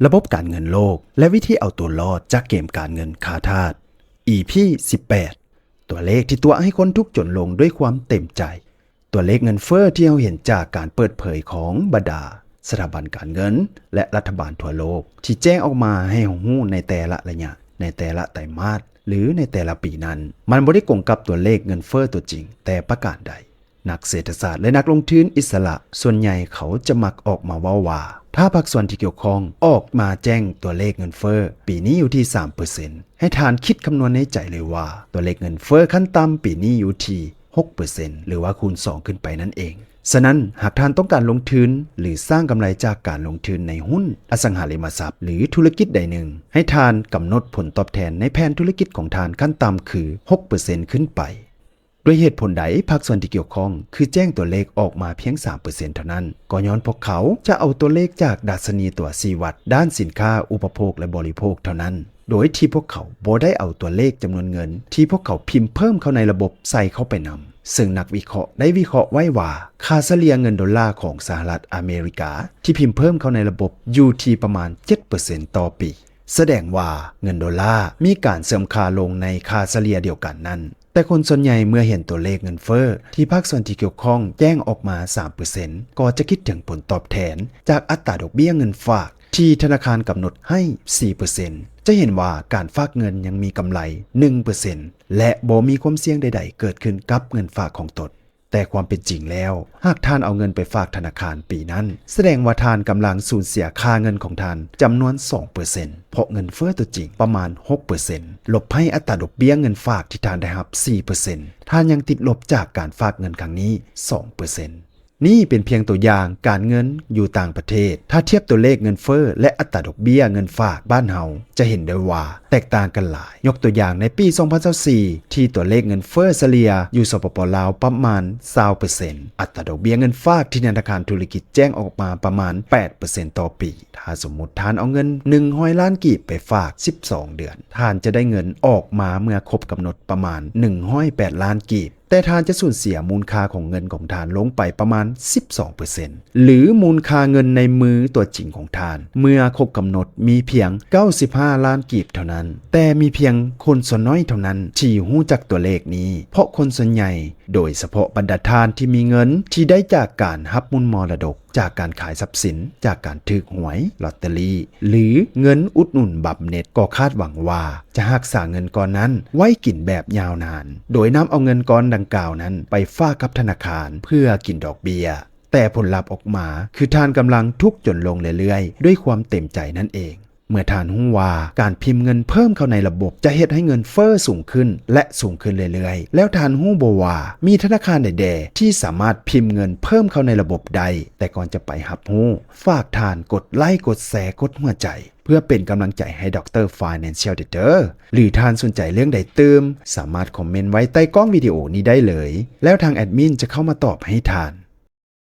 ລະບົບການເງິນໂລກ ແລະ ວິທີເອົາຕົວລອດຈາກເກມການເງິນຂ້າທາດ ອີ ພີ ສິບແປດ ຕົວເລກທີ່ຕົວະໃຫ້ຄົນທຸກຈົນລົງດ້ວຍຄວາມເຕັມໃຈ. ຕົວເລກເງິນເຟີ້ທີ່ເຮົາເຫັນຈາກການເປີດເຜີຍຂອງບັນດາສະຖາບັນການເງິນ ແລະ ລັດຖະບານທົ່ວໂລກ ທີ່ແຈ້ງອອກມາໃຫ້ເຮົາຮູ້ໃນແຕ່ລະໄລຍະ, ໃນແຕ່ລະໄຕມາດ ຫຼື ໃນແຕ່ລະປີນັ້ນ, ມັນບໍ່ໄດ້ກົງກັບຕົວເລກເງິນເຟີ້ຕົວຈິງແຕ່ປະການໃດ. ນັກເສດຖະສາດ ແລະ ນັກລົງທຶນອິດສະຫຼະສ່ວນໃຫຍ່ເຂົາຈະມັກອອກມາເວົ້າວ່າ ພາກສ່ວນທີ່ກ່ຽວຂ້ອງອອກມາແຈ້ງຕົວເລກເງິນເຟີ້ປີນີ້ຢູ່ທີ່ສາມເປີເຊັນ ໃຫ້ທ່ານຄິດຄຳນວນໃນໃຈເລີຍວ່າ ຕົວເລກເງິນເຟີ້ຂັ້ນຕ່ຳປີນີ້ຢູ່ທີ່ຫົກເປີເຊັນ ຫຼືວ່າຄູນສອງຂຶ້ນໄປນັ້ນເອງ. ສະນັ້ນ, ຫາກທ່ານຕ້ອງການລົງທຶນ ຫຼື ສ້າງກຳໄລຈາກການລົງທຶນໃນຫຸ້ນ, ອະສັງຫາລິມະຊັບ ຫຼື ທຸລະກິດໃດໜຶ່ງ, ໃຫ້ທ່ານກຳນົດຜົນຕອບແທນໃນແຜນທຸລະກິດຂອງທ່ານຂັ້ນຕ່ຳຄືຫົກເປີເຊັນຂຶ້ນໄປ. ດ້ວຍເຫດຜົນໃດພາກສ່ວນທີ່ກ່ຽວຂ້ອງຄືແຈ້ງຕົວເລກອອກມາພຽງສາມເປີເຊັນເທົ່ານັ້ນ? ກໍຍ້ອນພວກເຂົາຈະເອົາຕົວເລກຈາກດັດຊະນີຕົວຊີ້ວັດດ້ານສິນຄ້າອຸປະໂພກ ແລະ ບໍລິໂພກເທົ່ານັ້ນ, ໂດຍທີ່ພວກເຂົາບໍ່ໄດ້ເອົາຕົວເລກຈຳນວນເງິນທີ່ພວກເຂົາພິມເພີ່ມເຂົ້າໃນລະບົບໃສ່ເຂົ້າໄປນຳ. ເຊິ່ງນັກວິເຄາະໄດ້ວິເຄາະໄວ້ວ່າ ຄ່າສະເລ່ຍເງິນໂດລາຂອງສະຫະລັດອາເມລິກາທີ່ພິມເພີ່ມເຂົ້າໃນລະບົບຢູ່ທີ່ປະມານເຈັດເປີເຊັນຕໍ່ປີ. ສະແດງວ່າເງິນໂດລາມີການເສື່ອມຄ່າລົງໃນຄ່າສະເລ່ຍດຽວກັນນັ້ນ, ແຕ່ຄົນສ່ວນໃຫຍ່ເມື່ອເຫັນຕົວເລກເງິນເຟີ້ທີ່ພາກສ່ວນທີ່ກ່ຽວຂ້ອງແຈ້ງອອກມາສາມເປີເຊັນ ກໍຈະຄິດເຖິງຜົນຕອບແທນຈາກອັດຕາດອກເບ້ຍເງິນຝາກທີ່ທະນາຄານກຳນົດໃຫ້ສີ່ເປີເຊັນ. ຈະເຫັນວ່າການຝາກເງິນຍັງມີກຳໄລໜຶ່ງເປີເຊັນ ແລະ ບໍ່ມີຄວາມສ່ຽງໃດໆເກີດຂຶ້ນກັບເງິນຝາກຂອງຕົນ. ແຕ່ຄວາມເປັນຈິງແລ້ວ, ຫາກທ່ານເອົາເງິນໄປຝາກທະນາຄານປີນັ້ນ, ສະແດງວ່າທ່ານກຳລັງສູນເສຍຄ່າເງິນຂອງທ່ານຈຳນວນສອງເປີເຊັນ, ເພາະເງິນເຟີ້ຕົວຈິງປະມານຫົກເປີເຊັນ, ລົບໃຫ້ອັດຕາດອກເບ້ຍເງິນຝາກທີ່ທ່ານໄດ້ຮັບສີ່ເປີເຊັນ, ທ່ານຍັງຕິດລົບຈາກການຝາກເງິນຄັ້ງນີ້ສອງເປີເຊັນ. ນີ້ເປັນພຽງຕົວຢ່າງການເງິນຢູ່ຕ່າງປະເທດ. ຖ້າທຽບຕົວເລກເງິນເຟີ້ ແລະ ອັດຕາດອກເບ້ຍເງິນຝາກບ້ານເຮົາ ຈະເຫັນໄດ້ວ່າແຕກຕ່າງກັນຫຼາຍ. ຍົກຕົວຢ່າງໃນປີສອງພັນຊາວສີ່ ທີ່ຕົວເລກເງິນເຟີ້ສະເລ່ຍຢູ່ ສປປ ລາວ ປະມານຊາວເປີເຊັນ, ອັດຕາດອກເບ້ຍເງິນຝາກທີ່ທະນາຄານທຸລະກິດແຈ້ງອອກມາປະມານແປດເປີເຊັນຕໍ່ປີ. ຖ້າສົມມຸດທ່ານເອົາເງິນໜຶ່ງຮ້ອຍລ້ານກີບໄປຝາກສິບສອງເດືອນ, ທ່ານຈະໄດ້ເງິນອອກມາເມື່ອຄົບກຳນົດປະມານໜຶ່ງຮ້ອຍແປດລ້ານກີບ. ແຕ່ທ່ານຈະສູນເສຍມູນຄ່າຂອງເງິນຂອງທ່ານລົງໄປປະມານສິບສອງເປີເຊັນ ຫຼື ມູນຄ່າເງິນໃນມືຕົວຈິງຂອງທ່ານ ເມື່ອຄົບກຳນົດມີພຽງເກົ້າສິບຫ້າລ້ານກີບເທົ່ານັ້ນ. ແຕ່ມີພຽງຄົນສ່ວນນ້ອຍເທົ່ານັ້ນທີ່ຮູ້ຈັກຕົວເລກນີ້, ເພາະຄົນສ່ວນໃຫຍ່, ໂດຍສະເພາະບັນດາທ່ານທີ່ມີເງິນທີ່ໄດ້ຈາກການຮັບມູນມໍລະດົກ, ຈາກການຂາຍຊັບສິນ, ຈາກການຖືກຫວຍ, ລອດເຕີຣີ ຫຼື ເງິນອຸດໜູນບຳເໜັດ, ກໍຄາດຫວັງວ່າຈະຮັກສາເງິນກ້ອນນັ້ນໄວ້ກິນແບບຍາວນານ, ໂດຍນຳເອົາເງິນກ້ອນດັ່ງກ່າວນັ້ນໄປຝາກກັບທະນາຄານເພື່ອກິນດອກເບ້ຍ. ແຕ່ຜົນລັບອອກມາຄືທ່ານກຳລັງທຸກຈົນລົງເລື້ອຍໆດ້ວຍຄວາມເຕັມໃຈນັ້ນເອງ. ເມື່ອທ່ານຮູ້ວ່າການພິມເງິນເພີ່ມເຂົ້າໃນລະບົບຈະເຮັດໃຫ້ເງິນເຟີ້ສູງຂຶ້ນ ແລະ ສູງຂຶ້ນເລື້ອຍໆ, ແລ້ວທ່ານຮູ້ບໍ່ວ່າມີທະນາຄານໃດແດ່ທີ່ສາມາດພິມເງິນເພີ່ມເຂົ້າໃນລະບົບໄດ້? ແຕ່ກ່ອນຈະໄປຮັບຮູ້, ຝາກທ່ານກົດໄລ, ກົດແຊ, ກົດຫົວໃຈ ເພື່ອເປັນກຳລັງໃຈໃຫ້ Doctor Financial ເດີ. ຫຼື ທ່ານສົນໃຈເລື່ອງໃດຕື່ມ, ສາມາດຄອມເມັນໄວ້ໃຕ້ກ້ອງວິດີໂອນີ້ໄດ້ເລີຍ, ແລ້ວທາງແອດມິນຈະເຂົ້າມາຕອບໃຫ້ທ່ານ.